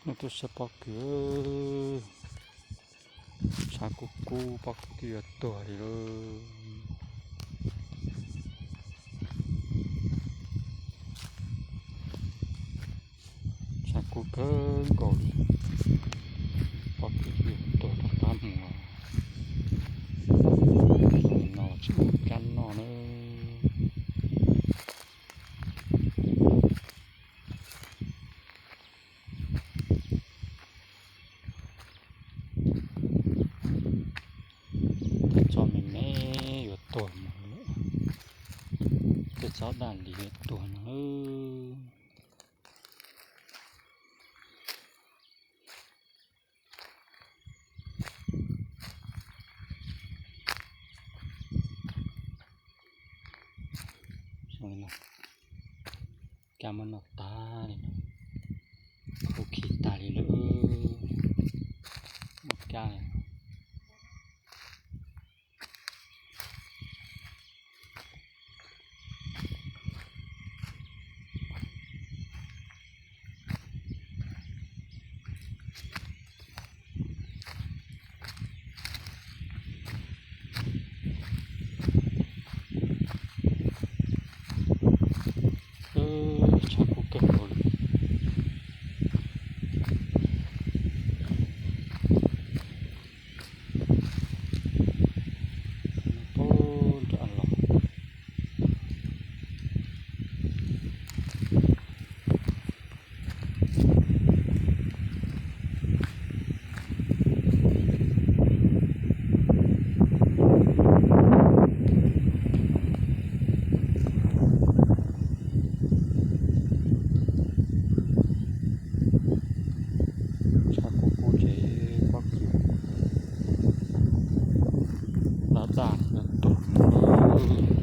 Tuaj saib pob kws, tshav kub kub pob kws twb yuav tuag li lauj. Tshav kub kawg nkaus li, pob kws twb yuav tuag rov qab mus. Xyoo no tsis muaj kab noj na. Tej tsob me me yuav tuag mus lawm, tej tsob daj lis yuav tuag no. Kab muab noj tag li no, kub khi tag li lawm, muaj kab. Tshav kub kawg nkaus li. Pub nram los. Tshav kub kub ces pob kws daj daj yuav tuag mus lawm.